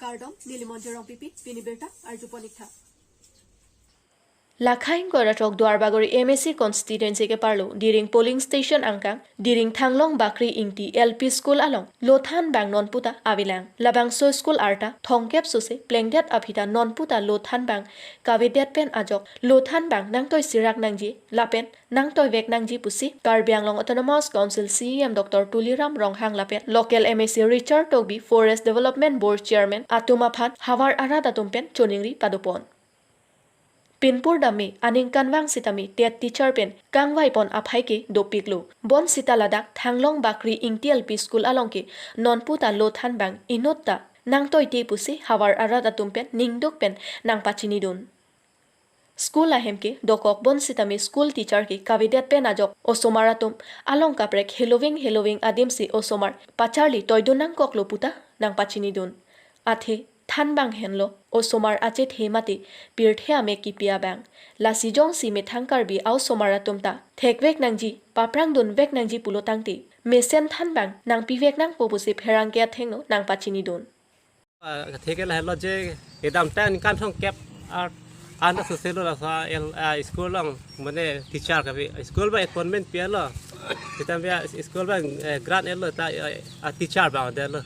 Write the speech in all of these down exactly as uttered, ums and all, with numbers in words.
Kardom, neli Monjir Rongpipi, pini birta arjupon-iktha. Lakha ingkoi ra throk Duarbagori M A C constituency keparlo Diring polling station angkang Diring Thanglong Bakri Ingti L P School along lothan bang nonputa avelang. Labangso school arta thomkep sose plengdet aphi ta nonputa lothan bang kavedet pen ajok lothan bang nangtoi sirak nangji lapen nangtoivek nangji pusi Karbi Anglong Autonomous Council C E M Doctor Tuliram Ronghang lapen local M A C Richard Tokbi, Forest Development Board Chairman atum aphan havar arat atum pen choningri padopon. Pinpur dam me aningkanvang sitame TET teacher pen kangvaipon aphai ke dopiklo. Bonsita ladak Thanglong Bakri Ingti L P School along ke nonputa lothan bang inutta nangtoite pusi havar arat atum pen ningduk pen nangpachinidun. School ahem ke dokok bonsitame school teacher ke kavedet pen ajok osomar atum along kaprek heloving heloving adimsi osomar pacharli toidun nangkoklo puta nangpachinidun. Athe than bang henlo osomar achethe mate pirthe amek kipi abang. Lasi jongsi methang Karbi a-osomar atum ta thekvek nangji, paprangdunvek nangji pulo tangte mesen than bang nangpivek nangpo pusi pherangke athengno nangpachinidun. Ah, theke lahelo je kedamtang aningkan thomkep ar anta soselo laso el, ah, school along mane teacher kave, school abang appointment pi-etlo. Sitame school abang, eh, grant etlo ta, eh, ah, teacher abang delo.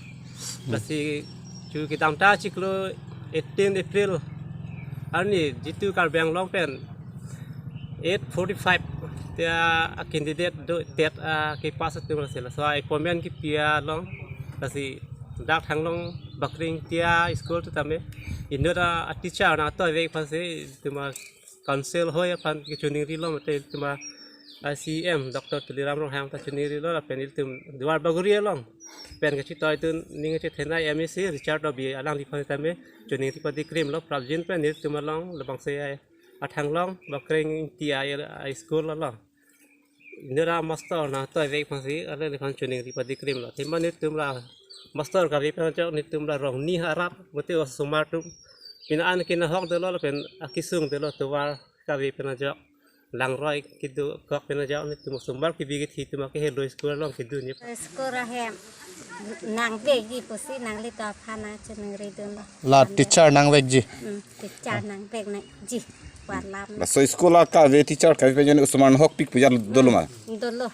Lasi chu kedamtang chiklo eighteen April arni jitu Karbi Anglong pen eight forty-five ta a-candidate do TET, ah, kepass atum lasi laso appointment kipi along lasi dak Thanglong Bakri Ingti a-school tu tame inut a-teacher nangtoivek aphansi tuma council hoi aphan kechoningrilo mate tuma C E M Doctor Tuliram Ronghang ta choningrilo lapen ilitum Duarbagori along pen kachitoidun ning chethenei M A C Richard Tokbi alangliphan tame choningri padikrimlo prapjin pen ilitum along labangso a-Thanglong Bakri Ingti a-school along inut a-master nangtoivek aphansi alangliphan choningri padikrimlo. Athema nelitum la master kave pen ajok nelitum la rongni arat mate osomar atum kina an kina hok dolo lapen akesung dolo tovar kave pen ajok langroi kedokok pen ajok nelitum osomar kebi kethe atum ke helo school along kedun ni. School ahem nangvekji pusi nanglitum aphan nangchoningridunlo. La teacher nangvekji. Hmm, teacher nangvek nangji. Varlam. Laso school akave teacher kave pen jani osomar hokpik pu jalo dolo ma? Dolo.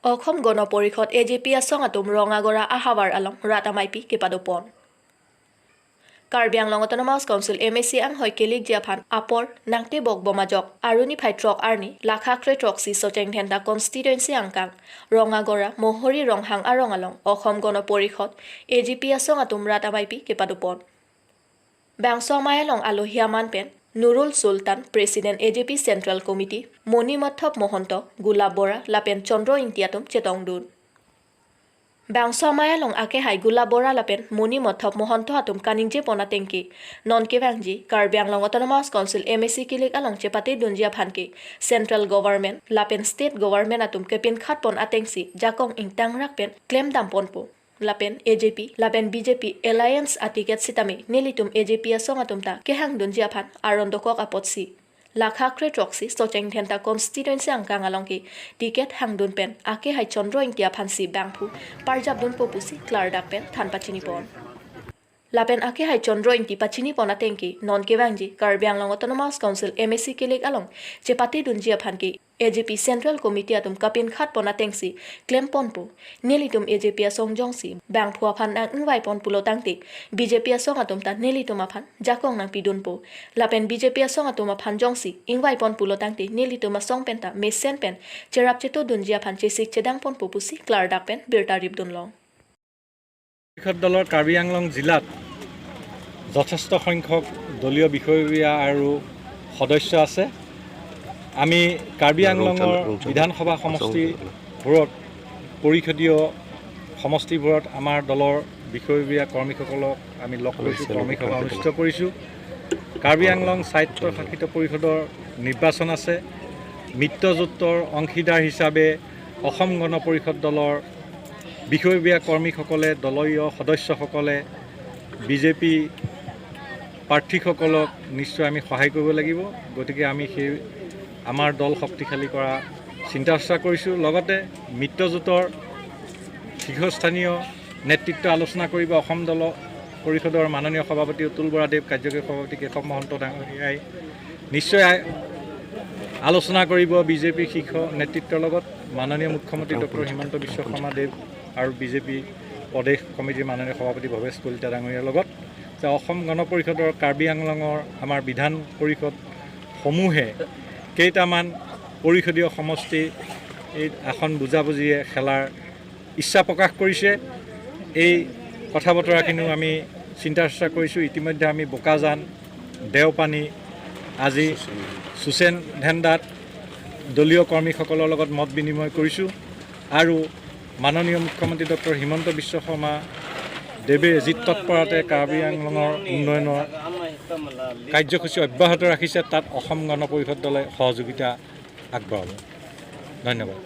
Okhom Gono Porishod A J P asong atum Rongagora ahavar along rat ameipi kepadopon. Karbi Anglong Autonomous Council M A C anghoi kelikji aphan apor nangtebok bom ajok aruni phai throk arni lakha kre throksi Socheng Dhenta constituency angkang Rongagora Mohori Ronghang arong along Okhom Gono Porishod A J P asong atum rat ameipi kepadopon. Bangso amei along alohi aman pen Nurul Sultan, President A J P Central Committee, Moni Madhab Mohonto, Gulab Bora lapen Chandra Ingti atum chetongdun. Bangso amei along akehai Gulab Bora lapen Moni Madhab Mohonto atum kaningjepon ateng ke non kevangji Karbi Anglong Autonomous Council M A C kilik along chepatedunji aphan ke Central Government lapen State Government atum kepinkhatpon atengsi jakong ingtangrak pen klemdamponpo. Lapen A J P lapen B J P alliance aticket sitame nelitum A J P asong atum ta kehangdunji aphan aron dokok apotsi lakha kre throksi Socheng Dhenta constituency angkang along ke ticket hangdun pen akehai Chandra Ingti aphansi bangphu parjapdunpo pusi klardak pen than pachinipon. Lapen akehai Chandra Ingti pachinipon ateng ke non kevangji Karbi Anglong Autonomous Council M A C kilik along chepatedunji aphan ke A J P Central Committee atum kapinkhatpon atengsi klemponpo. Nelitum A J P asong jongsi bangphu aphan nang-ingvaipon pulo tangte B J P asong atum ta nelitum aphan jakong nangpidunpo. Lapen B J P asong atum aphan jongsi ingvaipon pulo tangte nelitum asong pen ta mesen pen cherap chetodunji aphan chesik chedangponpo pusi klardak pen birta ripdunlong. পৰিষদ দলৰ কাৰ্বি আংলং জিলাত যথেষ্ট সংখ্যক দলীয় বিষয়ববীয়া আৰু সদস্য আছে। আমি কাৰ্বি আংলঙৰ বিধানসভা সমষ্টিবোৰত, পৰিষদীয় সমষ্টিবোৰত আমাৰ দলৰ বিষয়ববীয়া কৰ্মীসকলক আমি লগ কৰিছোঁ, কৰ্মী সভা অনুষ্ঠিত কৰিছোঁ। কাৰ্বি আংলং স্বায়ত্তশাসিত পৰিষদৰ নিৰ্বাচন আছে। মিত্ৰজোঁটৰ অংশীদাৰ হিচাপে অসম গণ পৰিষদ দলৰ বিষয়ববীয়া কৰ্মীসকলে, দলীয় সদস্যসকলে বি জে পি প্ৰাৰ্থীসকলক নিশ্চয় আমি সহায় কৰিব লাগিব। গতিকে আমি সেই আমাৰ দল শক্তিশালী কৰা চিন্তা চৰ্চা কৰিছোঁ। লগতে মিত্ৰজোঁটৰ শীৰ্ষস্থানীয় নেতৃত্ব আলোচনা কৰিব অসম দল পৰিষদৰ মাননীয় সভাপতি অতুল বৰাদেৱ, কাৰ্যকৰী সভাপতি কেশৱ মহন্ত ডাঙৰীয়াই নিশ্চয় আ-, আলোচনা কৰিব বিজেপিৰ শীৰ্ষ নেতৃত্বৰ লগত, মাননীয় মুখ্যমন্ত্ৰী ডক্টৰ হিমন্ত বিশ্ব শৰ্মা দেৱ আৰু বিজেপি প্ৰদেশ কমিটিৰ মাননীয় সভাপতি ভৱেশ কলিতা ডাঙৰীয়াৰ লগত, যে অসম গণ পৰিষদৰ কাৰ্বি আংলঙৰ আমাৰ বিধান পৰিষদসমূহে কেইটামান পৰিষদীয় সমষ্টি এই আসন বুজাবুজিয়ে খেলাৰ ইচ্ছা প্ৰকাশ কৰিছে। এই কথা বতৰাখিনিও আমি চিন্তা চৰ্চা কৰিছোঁ। ইতিমধ্যে আমি বোকাজান, দেওপানী, আজি সুচেন ধেণ্ডাত দলীয় কৰ্মীসকলৰ লগত মত বিনিময় কৰিছোঁ আৰু মাননীয় মুখ্যমন্ত্ৰী ডক্টৰ হিমন্ত বিশ্ব শৰ্মা দেৱে যি তৎপৰতাৰে কাৰ্বি আংলঙৰ উন্নয়নৰ কাৰ্যসূচী অব্যাহত ৰাখিছে, তাত অসম গণ পৰিষদ দলে সহযোগিতা আগবঢ়াব। ধন্যবাদ।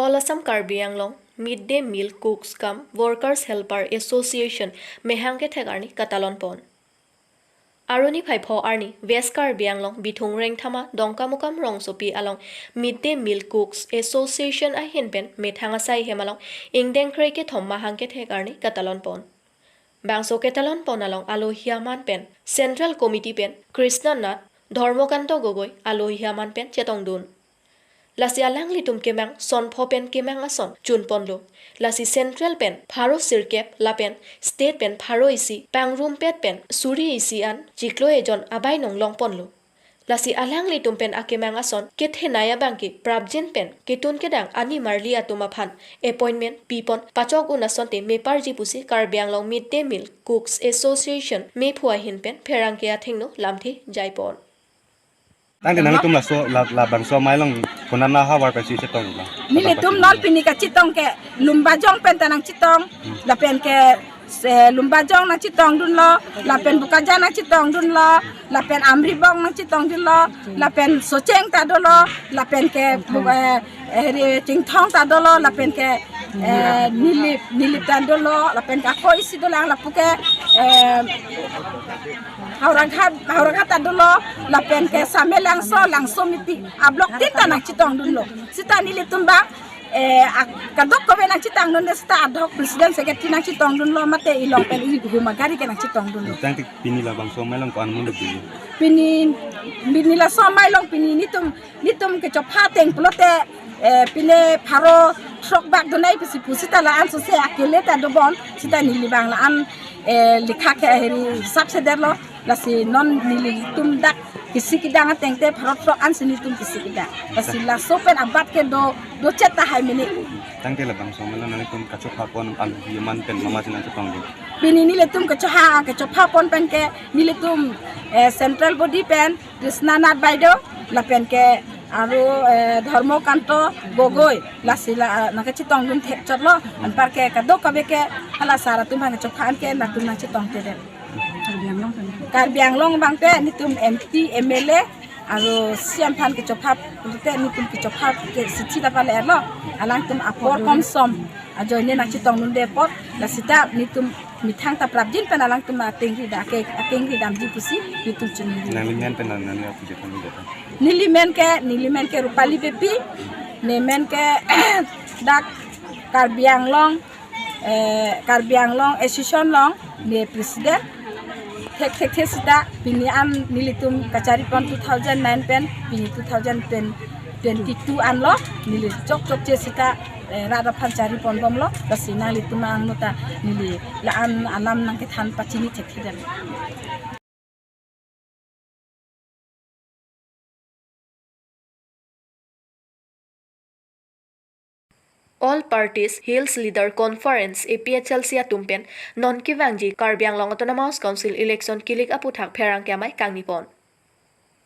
All Assam Karbi Anglong Mid Day Meal Cooks cum Workers Helper Association methang kethek arni katalon pon. Arni phai pho arni West Karbi Anglong Bithung Rengthama Dongkamukam rongsopi along Mid Day Meal Cooks Association ahin pen methang asai hem along ingdeng kre kethom methang kethek arni katalon pon. Bangso ketalon pon along alohi aman pen Central Committee pen Krishna Nath, Dharmakanto Gogoi alohi aman pen chetongdun. Lasi alanglitum kemang sonpho pen kemang ason chunponlo. Lasi Central pen pharo sirkep lapen State pen pharo isi, pangrumpet pen suri isi an chiklo ejon abai nonglong ponlo. Lasi alanglitum pen akemang ason kethenei abang ke prapjin pen ketun kedang animarli atum aphan appointment pipon pachok un asonte meparji pusi Karbi Anglong Mid Day Meal Cooks Association mephu ahin pen pherangke athengno lamthe jaipon. Tangte nangtum laso la, labangso amei along konat ahavar pensi chetong la? Nelitum non pini kachetong ke Lumbajong pen ta nangchetong, lapen ke se Lumbajong nangchetongdunlo, lapen Bokajan nangchetongdunlo, lapen Amribong nangchetongdunlo, lapen Socheng ta dolo, lapen ke bu-, eh, eh, ri Chingthong ta dolo, lapen ke, eh, Nilip, Nilip ta dolo, lapen ke ako isi dolang lapu ke, eh, Howraghat, Howraghat ta dolo, lapen ke Samelangso, Langsomipi, a block tin ta nangchetongdunlo. Sita nelitum bang, eh, a, kadokave nangchetongdunde sita ad hoc president secretary nangchetongdunlo mate ilong pen ihum agari ke nangchetongdunlo. Tangte pini labangso amei along ko-an mun dukdi? Pini, pini laso amei along pini nelitum, nelitum kechopha ateng pulote, eh, pine pharo throk bak donai pusi pu sita la-an sose akele ta dobom sita neli bang la-an, eh, likha ke heri hisap sederlo. Lasi non nelitum dak kisi kedang ateng te pharo throk ansi nelitum kisi kedang. Lasi laso pen abat ke do, do chet tahai mene. Tangte labangso amei along nangtum kachopha pon alohi aman pen mama si nangchetongdun? Pini nelitum kachoha, kachopha pon pen ke nelitum, eh, central body pen Krishna Nath Baideo, lapen ke aro, eh, Dharmakanto Gogoi, lasi la, ah, nangkachetongdun thekchotlo, anpar ke kadokave ke hala sar atum aphan kachopha an ke latum nangchetongte det. Karbi Anglong abang te nelitum M P, M L A, aro C M aphan kechopha, te nelitum kechopha ke sichi ta pale erlo, alangtum apor komsom ajoine nangchetongdunde apot, la sita nelitum methang ta prapjin pen alangtum atengri da ke, atengri damji pusi nelitum chini. Nangli men pen nang, nangli apu je kami jata. Neli men ke, neli men ke Rupali Beypi, ne men ke dak Karbi Anglong, eh, Karbi Anglong Association along ne president. Thek thek the sita pini an nelitum kachari pon two thousand nine pen pini two thousand twenty-two anlo neli chok chokche sita, eh, rat aphan chari pon bomlo, lasi nanglitum angno ta neli la-an alam nangkethan pachini thekthedet. All Parties Hills Leader Conference, A P H L C atum pen non kevangji Karbi Anglong Autonomous Council election kilik aputhak pherangke amei kangni pon.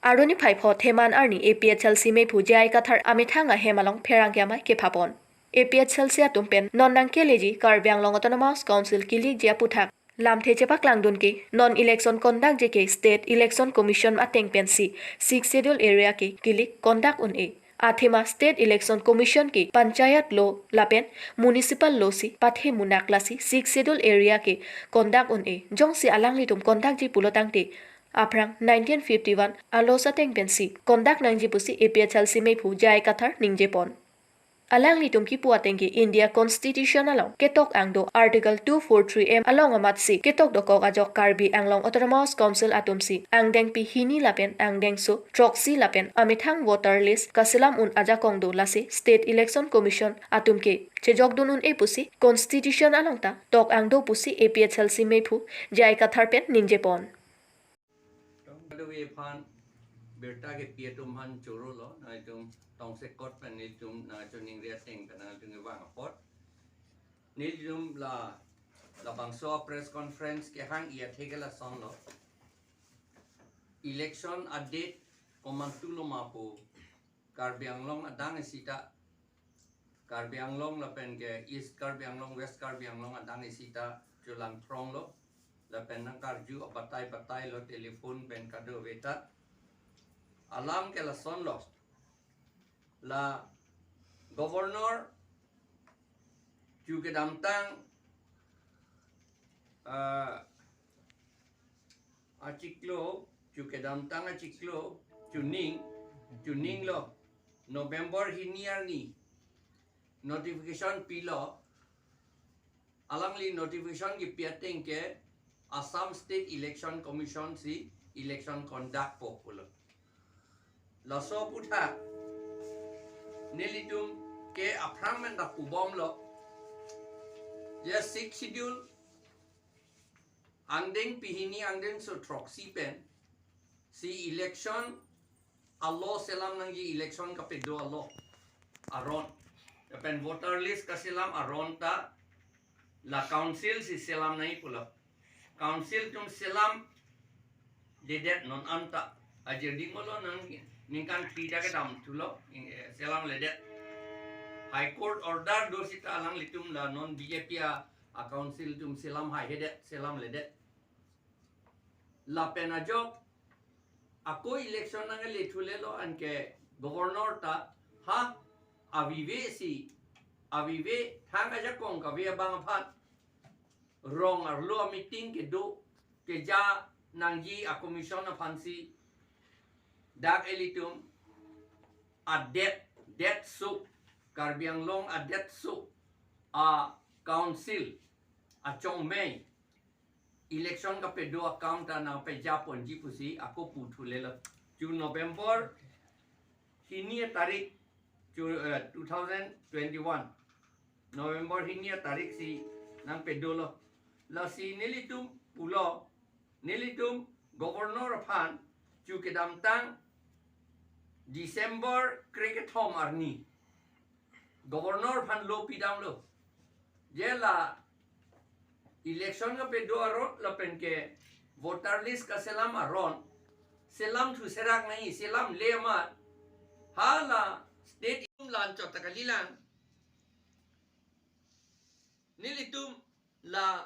Arni phai pho Theman arni A P H L C mephu J I Kathar amethang ahem along pherangke amei kepha pon. A P H L C atum pen non nangkeleji Karbi Anglong Autonomous Council kilikji aputhak lamthe chepaklangdun ke non election conduct ji ke State Election Commission ateng pensi Sixth Schedule area ke kilik conduct un-e. Athema State Election Commission ke panchayat law lapen municipal law si pathe munak, lasi Sixth Schedule area ke conduct un-e. Jongsi alanglitum conduct ji pulo tangte aphrang nineteen fifty-one alos ateng pensi conduct nangji pusi A P H L C meiphu J I Kathar ningjepon. Alanglitum kipu ateng ke India Constitution along ketok angdo Article two four three M along amatsi ketok dokok ajok Karbi Anglong Autonomous Council atumsi angdengpi hini lapen angdengso throksi lapen amethang voter list kaselam un ajakong do, lasi State Election Commission atum ke chejokdun un-e pusi Constitution along ta tok angdo pusi A P H L C meiphu J I Kathar pen ningjepon. Kadokave aphan birta kepi atum aphan choro lo, nangtum tongsekot pen nelitum nangchiningri ateng pen nangtum kevang apot. Nelitum la, labangso press conference kehang-i athe ke lason lo. Election a-date komantu lo ma pu Karbi Anglong adang isi ta, Karbi Anglong lapen ke East Karbi Anglong, West Karbi Anglong adang isi ta chelangthrong lo. Lapen nangkarju abatai batai lo, telephone pen kadokave ta. Alam ke lason lo. La Governor chu kedamtang, ah, achiklo, chu kedamtang achiklo, chuning, chuning lo, November hini arni notification pilo. Alangli notification kipi ateng ke Assam State Election Commission si election conduct po pulo. Laso aputhak nelitum ke aphrang men ta pubom lo. Je Sixth Schedule angdengpi hini angdengso throksi pensi election alo selam nangji, election kapedo alo aron. Lapen voter list kaselam aron ta la council si selam nangji pulo. Council atum selamledet non anta. Ajir dingmo lo, nang ningkan three ta kedam thulo, eh, selamledet. High Court order do sita alanglitum la non B J P a, a council atum selam haihedet, selamledet. Lapen ajok ako election nangle thulelo, anke governor ta ha avive si, avive thang ajakong kave abang aphan rong arlo a-meeting kedo keja nangji a-commission aphansi dak ilitum adet, detso, Karbi Anglong adetso a council achongmei election kapedo akam ta nangpeja ponji pusi ako pu thulelo. Chu November hini tarik, chu, eh, two thousand twenty-one November hini tarik si nangpedo lo. Lasi nelitum pulo, nelitum governor aphan chu kedamtang December krekethom arni governor aphan lo pidamlo. Je la election kapedo aron lapen ke voter list kaselam aron selam thu serak nangji, selamle amat hala state itum lan chot ta kalilang. Nelitum la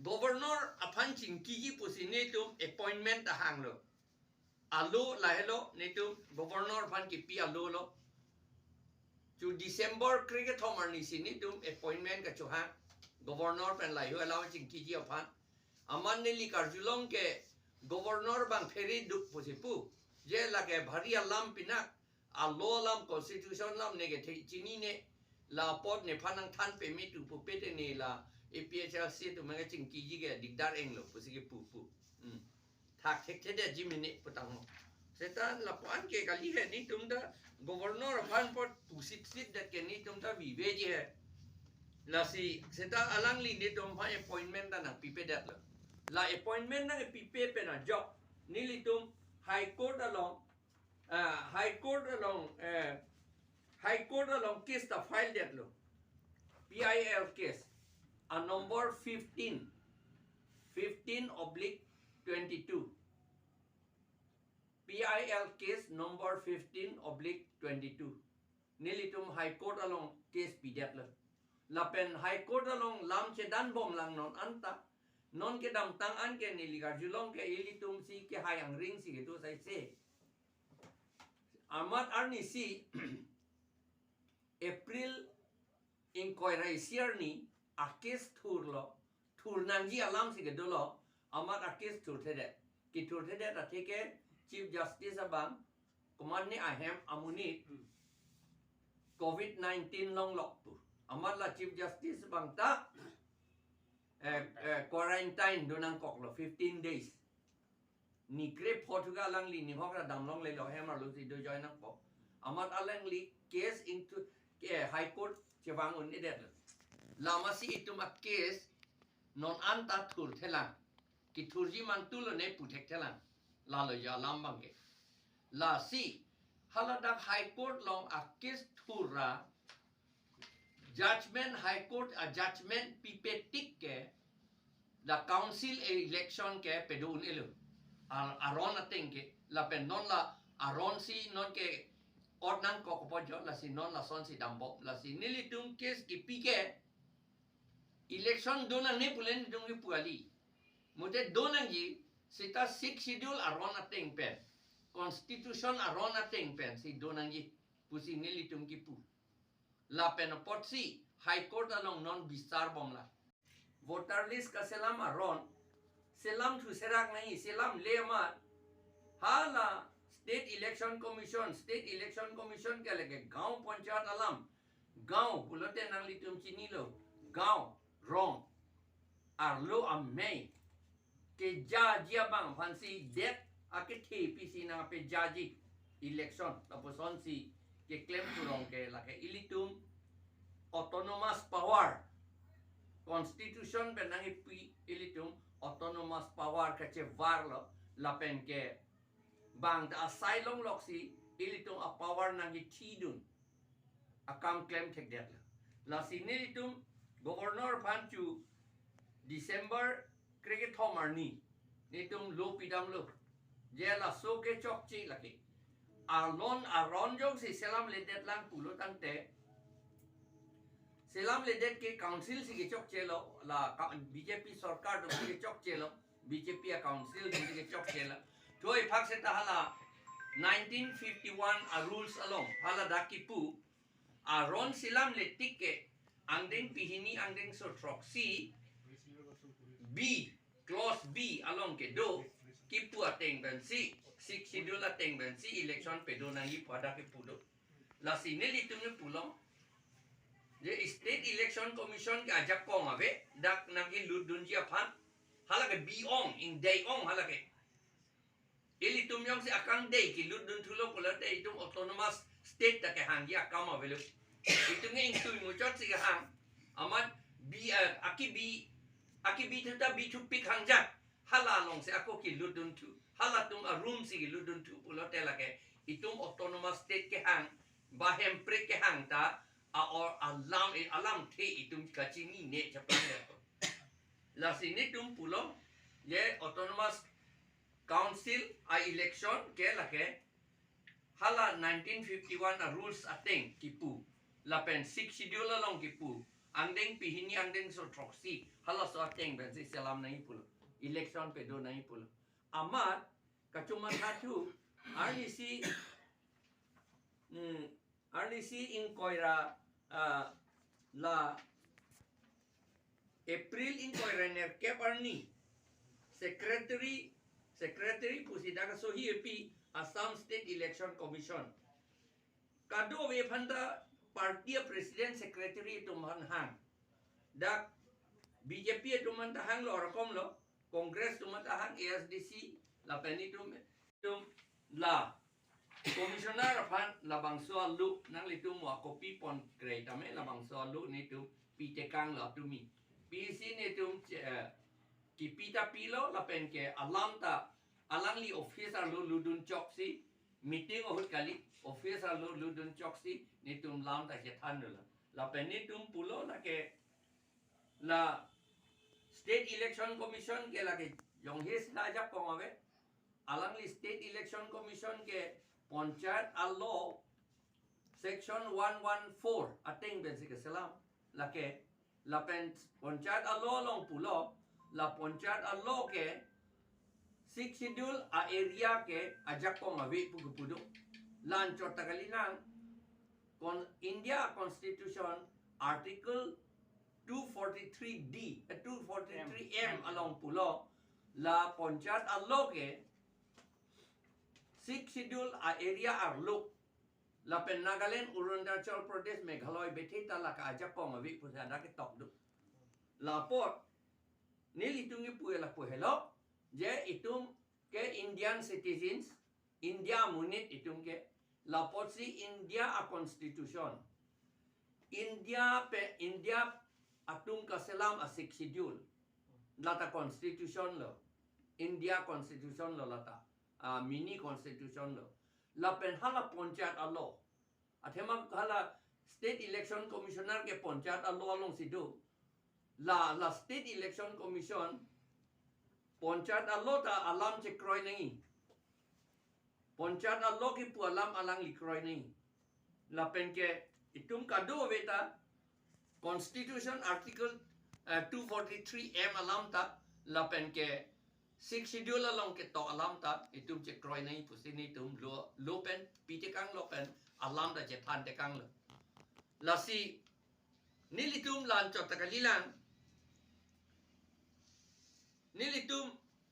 governor aphan chingkiji pusi nelitum appointment ahanglo. Alo lahelo, nelitum governor aphan kipi alo lo. Chu December krekethom arni si nelitum appointment kachohang governor pen lahei alam chingkiji aphan. Amat neli karjulong ke governor bang phere duk pusi pu. Je lake bhari alam pinak, alo alam, constitution alam ne kethe chinine, la apot nephan nangthan peme tu pupe te ne la A P H L C atum ke chingkiji ke dikdar englo pusi kepu pu. Hmm. Thak thekthedetji mene putanglo. Seta lapu-an ke kali he, nelitum ta governor aphan apot pusitsit det ke nelitum ta viveji he. Lasi seta alangli nelitum aphan appointment ta nangpipedetlo. La appointment nangpipe pen ajok nelitum High Court along, ah, High Court along, eh, High Court along case ta file detlo. P I L case a number fifteen, fifteen oblique twenty-two. P I L case number fifteen oblique twenty-two. Nelitum High Court along case pidetlo. Lapen High Court along lam chedanbomlang non anta. Non kedamtang an ke neli karjulong ke ilitum si kehai angring si kedo saise. Amat arni si April ingkoi ra isi arni a case thurlo, thur nangji alam si kedolo, Amat a case thurthedet. Kethurthedet atheke Chief Justice abang komatne ahem amonit covid nineteen longlok pu. Amat la Chief Justice abang ta eh, eh, quarantine do nangkoklo fifteen days. Ni krepho thuga alangli ni hokra damlonglelo, hem arlo si do join nangpo. Amat alangli case into ke High Court chevang un-edetlo. Lamasi itum a case non anta thurthelang. Kethurji mantulo ne puthekthelang. Lalo jo alam abangke. Lasi haladak High Court along a case thurra judgment, High Court a judgment pipe tik ke la council election ke pedo un-elo. Ar-, aron ateng ke lapen non la aron si non ke ot nangkok apot jo, lasi non lasonsi dambom, lasi nelitum case kipi ke election do nangne pu le nelitum kipu kali. Mute do nangji, seta Sixth Schedule aron ateng pen, Constitution aron ateng pensi do nangji pusi nelitum kipu. Lapen apotsi High Court along non bisar bomlang. Voter list kaselam aron, selamthu serak nangji, selamle amat hala State Election Commission, State Election Commission ke lake gaon panchayat alam. Gaon pulote nanglitum chinilo, gaon, rong, arlo amei kejaji abang aphansi det akethe pisi nangpejaji election, lapusonsi keklem kurong ke lake ilitum autonomous power, constitution pen nangkipi ilitum autonomous power kachevarlo, lapen ke bang ta asai longloksi ilitum a power nangkithidun akam klemthekdetlo. Lasi nelitum governor aphan chu December krekethom arni nelitum lo pidamlo. Je laso ke chokche lake. Alon aron jongsi selamledetlang pulo tangte, selamledet ke council si kechokchelo, la ka-, B J P sorkar atumsi kechokchelo, B J P a council atumsi kechokchelo. Thoi phak seta hala nineteen fifty-one a rules along haladak kipu, aron selamle tik ke angdeng pihini angdengso throksi B, clause B along kedo kipu ateng pensi, Sixth Schedule ateng pensi election pedo nangji pu hadak kipu do. Lasi nelitum ne pulo, je State Election Commission ke ajakong ave, dak nangkilutdunji aphan, halake bi ong, ingdei ong halake. Ilitum jongsi akangdei kilutdunthulo pulote itum autonomous state ta kehangji akam avelo. Itum ke ingtui muchotsi kehang. Amat bi, eh, akibi, akibi thu ta bi thupik hangjak. Hala alongsi ako kilutdunthu. Halatum a room si kilutdunthu pulote lake itum autonomous state kehang, ba hemprek kehang ta a or alam, alamthe itum kachinine chapang le. Lasi nelitum pulo, je autonomous council a election ke lake hala nineteen fifty-one a rules ateng kipu, lapen Sixth Schedule along kipu, angdeng pihini angdengso throksi, halaso ateng pensi selam nangji pulo, election pedo nangji pulo. Amat kachomathathu, arnisi, hmm, arnisi ingkoi ra, ah, la April ingkoi ra nerkep arni, secretary, secretary pusi dak asohi epi Assam State Election Commission. Kadokave aphan ta party a president secretary atum aphan hang. Dak B J P atum aphan ta hanglo, rakomlo, Congress atum aphan ta hang, A S D C, lapen itum, itum la commissioner aphan labangso alo nanglitum mo a copy pon krei tame, labangso alo nelitum pitekanglo tumi. Pisi nelitum che-, eh, kipi ta pilo lapen ke alam ta alangli office arlo lutdun choksi, meeting ahut kali, office arlo lutdun choksi nelitum lam ta chethandunlo. Lapen nelitum pulo lake la State Election Commission ke lake jonghe sina ajakong ave. Alangli State Election Commission ke Panchayat a law section one one four ateng pensi keselam lake. Lapen Panchayat a law along pulo, la Panchayat a law ke Sixth Schedule a area ke ajakong ave pu kepu do. La anchot ta kali nang, Con-, India Constitution Article two forty-three D, eh, two forty-three M along pulo, La panchayat a-law ke Sixth Schedule a-area arlo, lapen Nagaland, Arunachal Pradesh, Meghalaya bethe ta lake ajakong ave pusi hadak ketok do. La apot nelitum kipu lapu helo, je itum ke Indian citizens, India amonit itum ke, la apotsi India a-constitution, India pen, India atum kaselam a-Sixth Schedule, lata constitution lo, India constitution lo lata, a mini constitution lo. Lapen hala panchayat a-law, athema hala State Election Commissioner ke panchayat a-law alongsi do. La, la State Election Commission panchayat a-law ta alam chekroi nangji. Panchayat a-law kipu alam alangli kroi nangji. Lapen ke itum kadokave ta Constitution Article, eh, two forty-three M alam ta, lapen ke Sixth Schedule along ketok alam ta itum chekroi nangji pusi nelitum law, law pen pitekanglo pen alam ta chethantekanglo. Lasi nelitum la-anchot ta kalilang, nelitum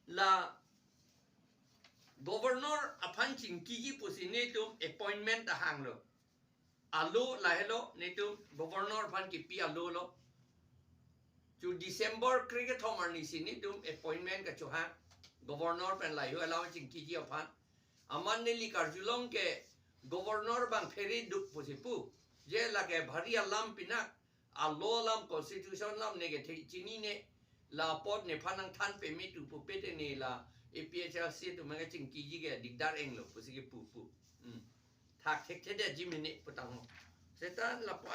la Governor aphan chingkiji pusi nelitum appointment ta hanglo. A-law lahelo, nelitum Governor aphan kipi a-law lo. Chu December krekethom arnisi nelitum appointment kachohang, Governor pen lahei-hui alam chingkiji aphan. Amat neli karjulong ke Governor bang phere duk pusi pu. Je lake bhari alam pinak, a-law alam, constitution alam ne kethe chinine, la apot nephan nangthan peme tu pupe te ne la A P H L C atum ke chingkiji ke dikdar inglo pusi kipu pu. Hmm. Thak thekthedetji mene putanglo. Seta lapu